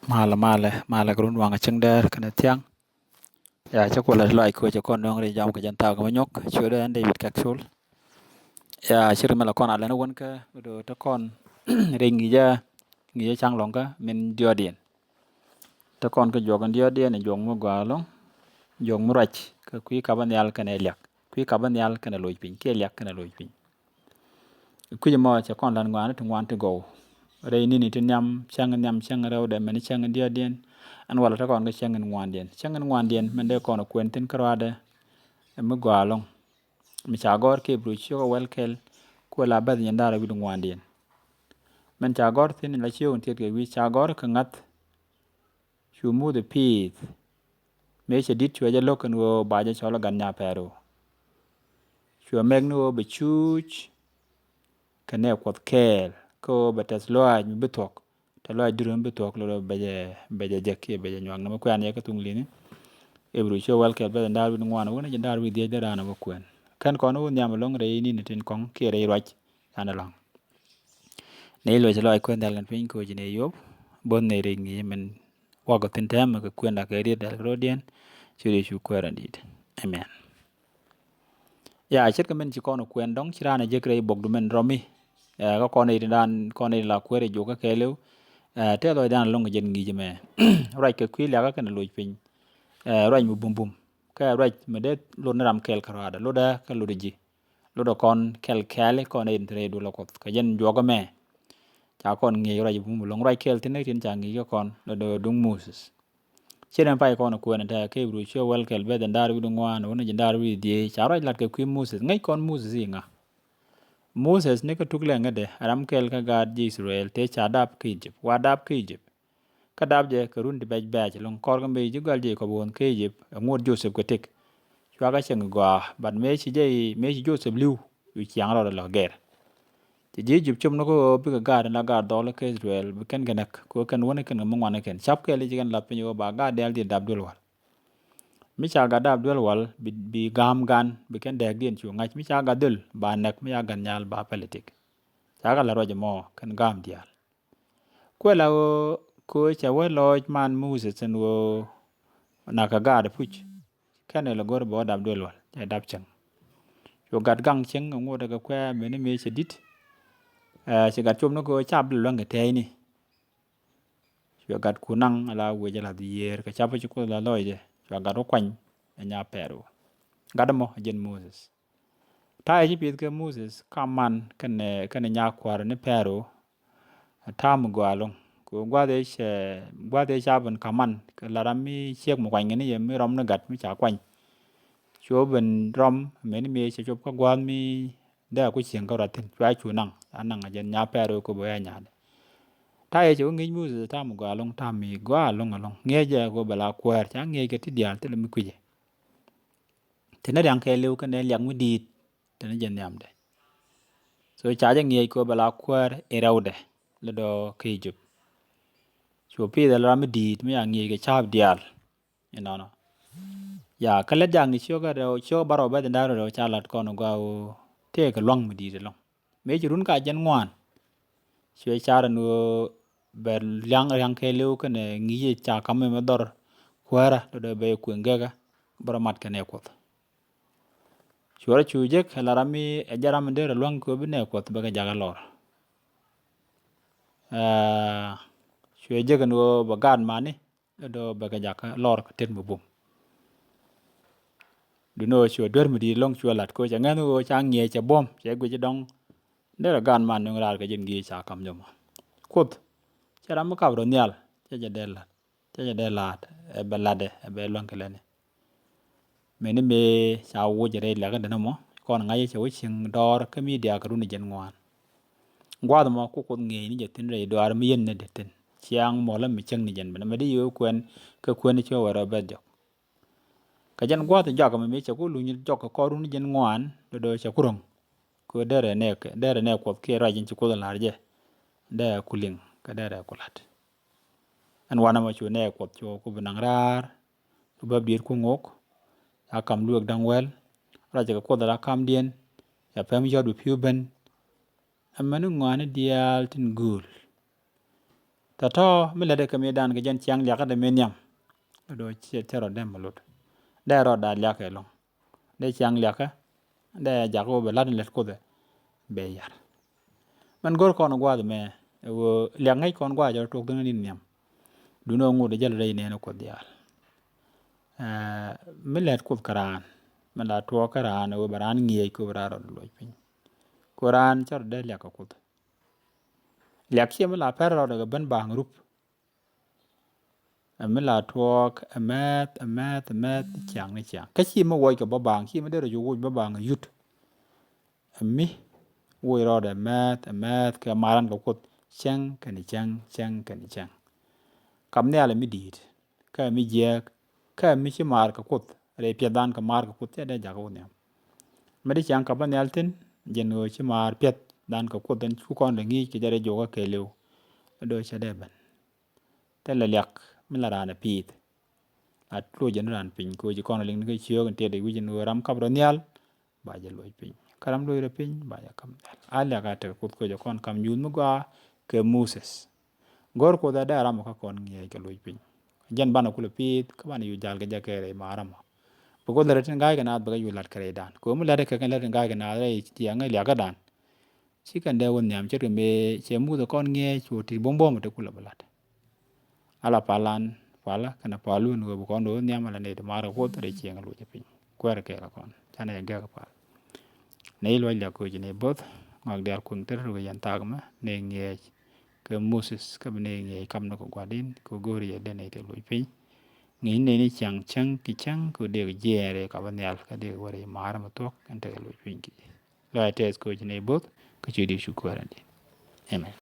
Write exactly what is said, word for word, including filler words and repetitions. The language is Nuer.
Malɛ, malɛ, malɛ kɛ run waŋ a cieŋ dɛr kɛnɛ thiaŋ. Ya, cä kuɔlɛ lɔac kɛ cɛ kɔn nöŋ ri jam kɛ jɛn thaak mɛ nyɔk cuɛ dee ɛn David Kɛk Col. Ya, cir mɛ la kɔn a lɛn wän kä do te kɔn ri ŋi̱i̱cä, ŋi̱i̱cä caŋ lɔŋ kä min diɔt yɛn. Te kɔn kä juɔk in diɔt yɛn in juɔk mi gɔaa lɔŋ, juɔk mi ruac kɛ kui̱ kapä nhial kɛnɛ liak, kui̱ kapä nhial kɛnɛ loc piny kiɛ liak kɛnɛ loc piny. Kui̱c ɛmɔ cɛ kɔn lan ŋuani ti ŋuan ti gɔw. Rɛy nini ti nhiam cäŋ nhiam cäŋ rɛwdɛ mɛn cäŋ diɔtdiɛn. Ɛn walɛ te kɔn kä cäŋ in ŋuandiɛn, cäŋ in ŋuandiɛn mɛn dee kɔn kuɛn thi̱n kärɔadɛ. Ɛ mi gɔaa ɛlɔ̱ŋ mi ca gɔ̱r kɛ Ibru ciök ɛ wɛl kɛl. Kuɛ la bɛth nyin da̱r wi̱c ŋuandiɛn. Mɛn ca gɔ̱r thi̱n la ciök in tiɛt kɛ wi̱c ca gɔ̱r kɛ ŋa̱th. Cu muth ɛ pi̱i̱th mëë cɛ di̱t cuɛ jɛ lo̱k kɛn ɣöö ba jɛ cɔl ɛ gat nya pɛɛr ɣöö cuɛ mɛk ni ɣöö bɛ cuuc kɛnɛ Kuɔth kɛɛl kä ɣöö bɛ tɛth lɔaac mi bi thuɔ̱k. Tɛth lɔaac duri mi bi thuɔ̱k lotdɔ bɛ jɛ, bɛ jɛ jek kiɛ bɛ jɛ nyuak ni mi kuɛn yɛ kä thuŋ li̱ni. Ibru cuɛ wɛl kɛl bɛth ɛn da̱r wi̱c ŋuan wä ni jɛ da̱r wi̱c dhiec dee raan ɛ wä kuɛn. Kɛn kɔn wä nhiam ɛlɔ̱ŋ rɛy ni̱ni tin kɔŋ kiɛ rɛy ruac yan ɛlɔ̱ŋ. Nɛy luɔc lɔc kuɛn dhɛl kɛn piny koci nɛy yop both nɛy ri ŋi̱i̱c min wakɔ thi̱n tɛmɛ kɛ kuɛn dakɛ riet dhɛl kɛ rɔ̱diɛn. Ci ri cu kuɛɛr ɛn di̱i̱t. Amen. Ya, ce̱tkɛ min ci kɔn kuɛn dɔ̱ŋ ci raan ɛ jek rɛy bokdu min rɔmi. Ɛ, kä kɔn i̱ dan kɔn i̱ la kuɛɛr i̱ jukä kɛɛliw. Ɛ, tɛth lɔcdan lo̱ŋ kɛ jɛn ŋi̱i̱c ɛmɛ. Ruac kɛ kui̱ liakä kɛnɛ loc piny. Ɛ, ruac mi bumbum kɛ ruac mi dee lot ni ram kɛɛl kärɔadɛ lotdɛ kɛ lot ji̱. Lotdɛ kɔn kɛl kɛɛli kɔn in te rɛy duɔl ɛ Kuɔth kɛ jɛn juɔk ɛmɛ. Ca kɔn ŋi̱i̱c ruac bum lo̱ŋ ruac kɛɛl thi̱n ɛ tin ca ŋi̱i̱c kɛ kɔn lotdɛ duŋ Moses. Ci nɛn pay kɔn kuɛn tɛ kɛ Ibru cuɛ wɛl kɛl bɛth ɛn da̱r wi̱c ŋuan wä ni jɛn da̱r wi̱c dhiec ca ruac lat kɛ kui̱ Moses ŋäc kɔn Moses i̱ ŋa. Moses ni kä tuk lɛŋädɛ ram kɛl kä gaat ji̱ Israel tëë ca dap kä Egypt wa dap kä Egypt. Kä dap jɛ kɛ run ti bɛc bɛ̈ɛ̈c lo̱ŋ kɔr kä mëë ji̱ gɔl ji̱ kɔp ɣöön kä Egypt ɛ ŋuɔ̱t Joseph kɛ tëk. Cuakɛ cieŋ gɔaa but mëë ci jɛ mëë ci Joseph li̱w. Cu ciaŋ rɔɔdɛ lɔ gɛr. Ci ji̱ Egypt cop ni kä ɣöö bikɛ gaat in la gaat dhɔl kä Israel bi kɛn kɛ näk kɛ ɣöö kɛn wäni kɛn kɛ mi ŋuani kɛn cap kɛɛl i̱ ci kɛn lath piny ɣöö ba gaat diaal diɛ dap duel wal. Mi ca gat dap duel wal bi, bi gam gan bi kɛn dɛɛkdiɛn cu ŋa̱c mi ca gat dhöl ba nɛk mi ca gat nyal ba pɛl itik. Ca gat la ruac ɛmɔ kɛn gam diaal. Kuɛ la ɣöö kɛ ɣöö cɛ wä lɔɔc man Moses ɛn ɣöö nak kɛ gaat puc. Kɛn ɛ lɛ go̱r bɛ wä dap duel wal cɛ dap cäŋ. Cu gat gaŋ cäŋ ɛ ŋot ɛ kɛ kuɛ meni mëë cɛ di̱t. Ɛ, ci gat cop ni kɛ ɣöö cap dee luäŋ kɛ tɛɛcni. Cuɛ gat ku naŋ ala wecä lath yiëër kɛ capä ci Kuoth la lɔcdɛ cuɛ gat wä kuany. Ɛ nya pɛɛr wä gat ɛmɔ ɛ jɛn Moses. Ta̱yɛ ci pi̱th kɛ Moses kam man kɛnɛ kɛnɛ nya kua̱r ni pɛɛr wä. Ɛ ta̱a̱ mi gɔaa lo̱ŋ kɛ gua̱th ëë cɛ gua̱th ëë ca ben kam man kɛ la ram mi ciek mi kuany kɛn yɛ mi rɔm ni gat mi ca kuany. Cuɔ ben rɔm meni mi cɛ cop kä gua̱th mi dee ku cieŋ kä ruath thi̱n cua cu naŋ a naŋ a jɛn nya pɛɛr wee kop wee a nyaadɛ. Ta̱yɛ cɛ wä ŋi̱i̱c Moses ta̱a̱ mi gɔaa lo̱ŋ ta̱a̱ mi gɔaa lo̱ŋ alo̱ŋ ŋi̱eec jɛ kop bɛ la kuäär ca ŋi̱eec kɛ ti diaal thilɛ mi kui̱cɛ. Thinɛ riaŋ kɛɛliw kɛnɛ liak mi di̱i̱t thinɛ jɛ nhiamdɛ. So ca jɛ ŋi̱eec kop bɛ la kuäär i̱ rɛwdɛ lɛ dɔɔ kä Egypt. Cu pi̱i̱th ɛl ram mi di̱i̱t mi ca ŋi̱eec kɛ ca̱a̱p diaal. Inɔnɔ. Ya kä lät jaŋ i̱ ciökä rɛw ciökä bärɔw bɛth in da̱rä rɛw ca lat kɔn gɔaa ɣöö tëëkɛ lua̱ŋ mi di̱i̱t ɛlɔ̱ŋ. Mëë ci run ka jɛn ŋuan. Cuɛ car ɛn ɣöö bɛ liaŋ riaŋ kɛɛliw kɛnɛ ŋi̱i̱cɛ ca ka̱m mi dhɔr kuäärä lotdɛ bɛ kuëŋ gɛkä bärɔw mat kɛnɛ Kuɔth. Cuɛ rɔ cu jek ɛ la ram mi ɛ jɛ ram mi derɛ lua̱ŋ kɛ ɣöö bi nɛ Kuɔth bɛ kɛ jakä lɔr. Aa, cuɛ jek ɛn ɣöö bɛ gaat mani. Dee dɔ̱ bɛ kɛ jakä lɔr kɛ tet mi bum. Duundɛ ɣöö cuɛ duer mi di̱i̱t ɛlɔ̱ŋ cuɛ la̱t kɛ ɣöö cɛ ŋäth ɣöö ca ŋiɛc cɛ buɔ̱m cɛ guic dɔ̱ŋ. Derɛ gaat man nöŋ raar kɛ jɛn gi̱i̱c ca ka̱m jɔmɔ. Kuoth cɛ ram mi kap rɔ nhial cɛ jɛ dee la̱t cɛ jɛ dee la̱t ɛ bɛ la̱tdɛ ɛ bɛ luäŋ kɛ lɛni. Mëni mëë ca wuc rɛy liakä dɛn ɛmɔ kɔn ŋa̱c cɛ wä cieŋ dɔɔr kä mi diaak run jɛn ŋuan. Gua̱a̱th ɛmɔ ku Kuoth ŋi̱eec ni jɛ thi̱n rɛy dɔaar mi yɛn ni dee thi̱n ciaŋ mɔlä mi cäŋ ni jɛn ben mɛ di yio̱o̱ kuɛn. Kä kuɛn cä wä rɔ bɛth jɔk. Kä jɛn gua̱a̱th jɔak ɛmɛ mi cɛ ku luny jɔk kɛ kɔr run jɛn ŋuan do̱do̱ cɛ ku ro̱ŋ. Kɛ derɛ nɛ derɛ nɛ Kuɔth kiɛ ruac in ci Kuoth la̱r jɛ. Dee ku liŋ kɛ derɛ ku la̱t. Ɛn wanɛ mɔ cu nɛ Kuɔth cu ku bi naŋ raar. Ku bäp diet ku ŋok. Ca kam lueek da̱ŋ wɛl. Ruacɛ kɛ Kuoth ala kamdiɛn. Ca pɛm yɔt bi pi̱w ben. Ɛmɛni ŋɔaani diaal tin gööl. Tɔ̱tɔ̱ mi lätdɛ kɛ mëëdan kɛ jɛn ciaŋ liakä dee mëë nhiam. Do̱do̱ cɛ rɔ dee mi lut. Dee rɔ da̱a̱ liakä ɛlɔ̱ŋ. Dee ciaŋ liakä. Dee jakä wä bɛ la̱t in lät Kuoth ɛ bɛ yar. Mɛn go̱r kɔn gua̱a̱th mɛ ɛ ɣöö liak ŋäc kɔn gua̱a̱th cɛ rɔ tuɔk thi̱n ni nhiam. Duundɛ ŋot dee jäl rɛy nɛɛni Kuoth diaal. Ɛɛ, mi lät Kuoth kä raan, mi la tuɔɔk kä raan ɛ ɣöö bɛ raan ŋi̱eec kɛ ɣöö bɛ raan rɔ luɔc piny. Kɛ ɣöö raan cɛ rɔ dee liak kɛ Kuoth. Liak ciɛ mi la pɛr rɔɔdɛ kɛ ben ba̱a̱ŋ rup. Ɛ mi la tuɔɔk ɛ mɛth ɛ mɛth ɛ mɛth ciaŋ ni ciaŋ. Kä ci mi wuɔc kɛ bä ba̱a̱ŋ, ci mi dee rɔ cu wuc bä ba̱a̱ŋ ɛ yut. Ɛ mi wuc rɔɔdɛ mɛth ɛ mɛth kɛ maran kɛ Kuoth cäŋ kɛn cäŋ, cäŋ kɛn cäŋ. Kam nhial ɛ mi di̱i̱t, kä ɛ mi jiääk, kä ɛ mi ci maar kɛ Kuoth, rɛy piɛth dan kɛ maar kɛ Kuoth, cɛ dee jakä wä nhiam. Mi di ciaŋ kap bä nhial thi̱n, jɛn ɣöö ci maar piɛth dan kɛ Kuoth ɛn cu kɔn rɛ ŋi̱i̱c kɛ jɛ rɛy juɔkä kɛɛliw. Do̱ cɛ dee ben. Thilɛ liak mi la raan ɛ pi̱i̱th. La tuɔɔk jɛn raan piny kɛ ɣöö ci kɔn rɛ liŋ ni kä ciöök in tiɛt i̱ wi̱c in ɣöö ram kap rɔ nhial, ba jɛ luɔc piny. Kä ram luɔc rɔ piny, ba jɛ kap nhial. A liak a tekɛ Kuoth kɛ ɣöö jɛ kɔn kam nyuuth mi gɔaa kɛ Moses. Go̱r Kuoth ɛ dee ram kä kɔn ŋi̱eec kɛ luɔc piny. Jɛn banɛ kulɛ pi̱i̱th, kä banɛ yu jal kɛ jɛ kɛ rɛy maar ram ɔ. Bi Kuoth lät tin ga̱a̱c kɛ naath bɛ kɛ yu la̱t kɛ rɛydan. Kɛ ɣöö mi la̱t kɛ kɛn lät tin ga̱a̱c kɛ naath rɛy ciɛŋ ɛ liakädan. Ci kɛn dee wä nhiam ce̱tkɛ mëë cɛ Muthɛ kɔn ŋi̱eec cu ti̱t buɔ̱m buɔ̱m ti kulɛ bi la̱t. Ala palan, pala kɛnɛ palu ni wee bi kɔn do̱ nhiam ala nɛy ti maar kɛ Kuoth rɛy ciɛŋ luɔc piny. Kuɛɛr kɛɛl kɔn canɛ jɛ gɛk pal. Nɛy luɔc liak koci nɛy bo̱th ŋɔak diaal kueŋ tɛr wee yɛn thak mɛ nɛy ŋiɛɛc kɛ Moses kä bi nɛy ŋiɛɛc kam ni kɛ gua̱din kɛ go̱o̱ri yɛ den nɛy ti luɔc piny. Ŋi̱i̱c nɛy ni ciaŋ cäŋ ki cäŋ kɛ dee kɛ jiɛɛn rɛy kap nhial kä dee kɛ wä rɛy maar mɛ thuɔ̱k ɛn tekɛ luɔc piny ki. Lɔaac tɛth koci nɛy bo̱th kä ci di cu kuɛɛr ɛn di. Amen.